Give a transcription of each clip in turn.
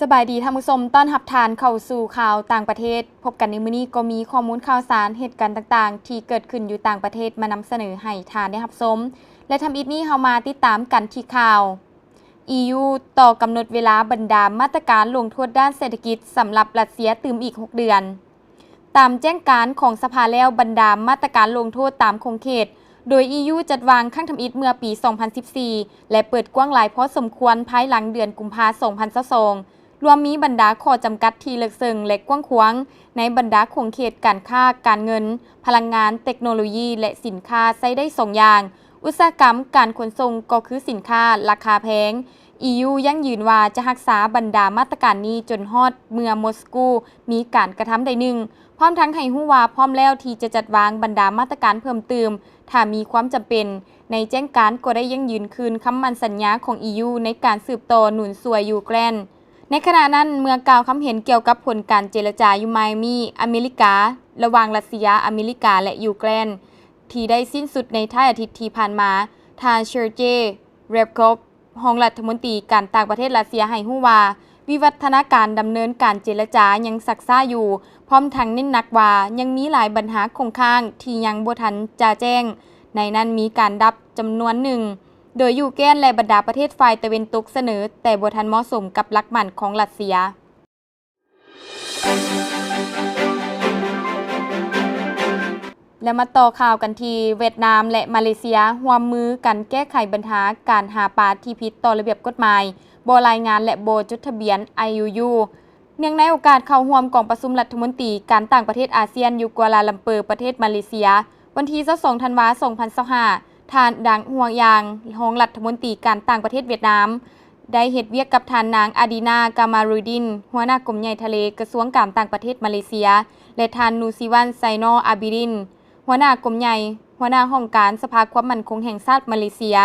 ສະບາຍດີທ່ານຜູ້ຊົມ, ຕ້ອນຮັບທ່ານເຂົ້າສູ່ຂ່າວຕ່າງປະເທດ. ພົບກັນໃນມື້ນີ້ກໍມີຂໍ້ມູນຂ່າວສານ, ເຫດການຕ່າງໆທີ່ເກີດຂຶ້ນຢູ່ຕ່າງປະເທດມານຳສະເໜີໃຫ້ທ່ານໄດ້ຮັບຊົມ ແລະ ທຳອິດນີ້ເຮົາມາຕິດຕາມກັນທີ່ຂ່າວ ອີຢູຕໍ່ກຳນົດເວລາບັນດາມາດຕະການລົງໂທດດ້ານເສດຖະກິດສຳລັບຣັດເຊຍຕື່ມອີກຫົກເດືອນ. ຕາມແຈ້ງການຂອງສະພາແລ້ວ, ບັນດາມາດຕະການລົງໂທດຕາມຂົງເຂດ ໂດຍ ອີຢູ ຈັດວາງຄັ້ງທຳອິດເມື່ອປີສອງພັນສິບສີ່ ແລະ ເປີດກວ້າງຫຼາຍພໍສົມຄວນພາຍຫຼັງເດືອນກຸມພາ ສອງພັນຊາວສອງ ລວມມີບັນດາຂໍ້ຈຳກັດທີ່ເລິກເຊິ່ງ ແລະ ກວ້າງຂວາງ ໃນບັນດາຂົງເຂດການຄ້າ, ການເງິນ, ພະລັງງານ, ເຕັກໂນໂລຢີ ແລະ ສິນຄ້າໃຊ້ໄດ້ສອງຢ່າງ, ອຸດສາຫະກຳ, ການຂົນສົ່ງ ກໍຄືສິນຄ້າລາຄາແພງ. ອີຢູຢັ້ງຢືນວ່າຈະຮັກສາບັນດາມາດຕະການນີ້ຈົນຮອດເມື່ອມົສກູມີການກະທຳໃດໜຶ່ງ, ພ້ອມທັງໃຫ້ຮູ້ວ່າພ້ອມແລ້ວທີ່ຈະຈັດວາງບັນດາມາດຕະການເພີ່ມຕື່ມ ຖ້າມີຄວາມຈຳເປັນ. ໃນແຈ້ງການກໍໄດ້ຢັ້ງຢືນຄືນຄຳໝັ້ນສັນຍາຂອງ ອີຢູ ໃນການສືບຕໍ່ໜູນຊ່ວຍຢູເຄຣນ. ໃນຂະນະນັ້ນ, ເມື່ອກ່າວຄຳເຫັນກ່ຽວກັບຜົນການເຈລະຈາຢູ່ມາຍອາມີ, ອາເມລິກາ, ລະຫວ່າງຣັດເຊຍ, ອາເມລິກາ ແລະ ຢູເຄຣນ ທີ່ໄດ້ສິ້ນສຸດໃນທ້າຍອາທິດທີ່ຜ່ານມາ, ທ່ານ ເຊີເຈ ເຣບໂຄຟ ຮອງລັດຖະມົນຕີການຕ່າງປະເທດຣັດເຊຍໃຫ້ຮູ້ວ່າ ວິວັດທະນາການດຳເນີນການເຈລະຈາຍັງຊັກຊ້າຢູ່, ພ້ອມທັງເນັ້ນໜັກວ່າຍັງມີຫຼາຍບັນຫາຄົງຄ້າງທີ່ຍັງບໍ່ທັນຈະແຈ້ງ, ໃນນັ້ນມີການດັບຈຳນວນໜຶ່ງ ໂດຍຢູເຄຣນ ແລະ ບັນດາປະເທດຝ່າຍຕາເວັນຕົກສະເໜີ, ແຕ່ບໍ່ທັນເໝາະສົມກັບຫຼັກໝັ້ນຂອງຣັດເຊຍ. ແລະ ມາຕໍ່ຂ່າວກັນທີ່ຫວຽດນາມ ແລະ ມາເລເຊຍຮ່ວມມືກັນແກ້ໄຂບັນຫາການຫາປາທີ່ຜິດຕໍ່ລະບຽບກົດໝາຍ, ບໍ່ລາຍງານ ແລະ ບໍ່ຈົດທະບຽນ ໄອ ຢູ ຢູ ເນື່ອງໃນໂອກາດເຂົ້າຮ່ວມກອງປະຊຸມລັດຖະມົນຕີການຕ່າງປະເທດອາຊຽນຢູ່ກົວລາລັມເປີ ປະເທດມາເລເຊຍ ວັນທີຊາວສອງ ທັນວາ ສອງພັນຊາວຫ້າ, ທ່ານ ດັງ ຫົວຢາງ ຮອງລັດຖະມົນຕີການຕ່າງປະເທດຫວຽດນາມ ໄດ້ເຮັດວຽກກັບທ່ານນາງ ອາດີນາ ກາມາຣູດິນ ຫົວໜ້າກົມໃຫຍ່ທະເລ ກະຊວງການຕ່າງປະເທດມາເລເຊຍ ແລະ ທ່ານ ນູຊີວັນ ໄຊນໍ ອາບີດິນ ຫົວໜ້າກົມໃຫຍ່ ຫົວໜ້າຫ້ອງການສະພາຄວາມໝັ້ນຄົງແຫ່ງຊາດມາເລເຊຍ.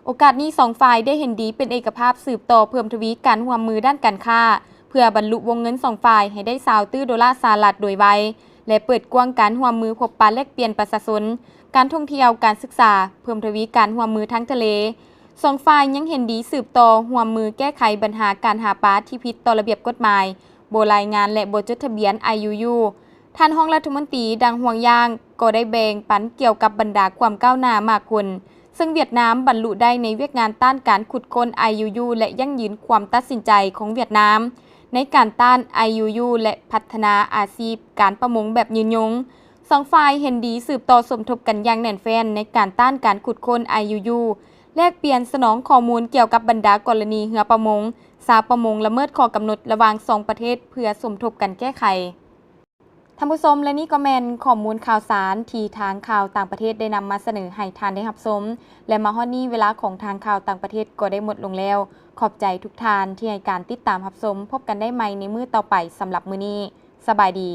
ໂອກາດນີ້ສອງຝ່າຍໄດ້ເຫັນດີເປັນເອກະພາບສືບຕໍ່ເພີ່ມທະວີການຮ່ວມມືດ້ານການຄ້າ ເພື່ອບັນລຸວົງເງິນສອງຝ່າຍໃຫ້ໄດ້ຊາວຕື້ໂດລາສະຫະລັດໂດຍໄວ ແລະ ເປີດກວ້າງການຮ່ວມມືພົບປະແລກປ່ຽນປະຊາຊົນ, ການທ່ອງທ່ຽວ, ການສຶກສາ, ເພີ່ມທະວີການຮ່ວມມືທາງທະເລ. ສອງຝ່າຍຍັງເຫັນດີສືບຕໍ່ຮ່ວມມືແກ້ໄຂບັນຫາການຫາປາທີ່ຜິດຕໍ່ລະບຽບກົດໝາຍ, ບໍ່ລາຍງານ ແລະ ບໍ່ຈົດທະບຽນ ໄອ ຢູ ຢູ. ທ່ານຮອງລັດຖະມົນຕີ ດັງ ຫົວຢາງ ກໍໄດ້ແບ່ງປັນກ່ຽວກັບບັນດາຄວາມກ້າວໜ້າໝາກຜົນ ເຊິ່ງຫວຽດນາມບັນລຸໄດ້ໃນວຽກງານຕ້ານການຂຸດຄົ້ນ ໄອ ຢູ ຢູ ແລະ ຢັ້ງຢືນຄວາມຕັດສິນໃຈຂອງຫວຽດນາມໃນການຕ້ານ ໄອ ຢູ ຢູ ແລະ ພັດທະນາອາຊີບການປະມົງແບບຍືນຍົງ. ສອງຝ່າຍເຫັນດີສືບຕໍ່ສົມທົບກັນຢ່າງແໜ້ນແຟ້ນໃນການຕ້ານການຂຸດຄົ້ນ ໄອ ຢູ ຢູ ແລກປ່ຽນສະໜອງຂໍ້ມູນກ່ຽວກັບບັນດາກໍລະນີເຮືອປະມົງ, ຊາວປະມົງລະເມີດຂໍ້ກຳນົດລະຫວ່າງສອງປະເທດເພື່ອສົມທົບກັນແກ້ໄຂ. ທ່ານຜູ້ຊົມ ແລະ ນີ້ກໍແມ່ນຂໍ້ມູນຂ່າວສານທີ່ທາງຂ່າວຕ່າງປະເທດໄດ້ນຳມາສະເໜີໃຫ້ທ່ານໄດ້ຮັບຊົມ ແລະ ມາຮອດນີ້ເວລາຂອງທາງຂ່າວຕ່າງປະເທດກໍໄດ້ໝົດລົງແລ້ວ. ຂອບໃຈທຸກທ່ານທີ່ໃຫ້ການຕິດຕາມຮັບຊົມ. ພົບກັນໄດ້ໃໝ່ໃນມື້ຕໍ່ໄປ. ສຳລັບມື້ນີ້, ສະບາຍດີ.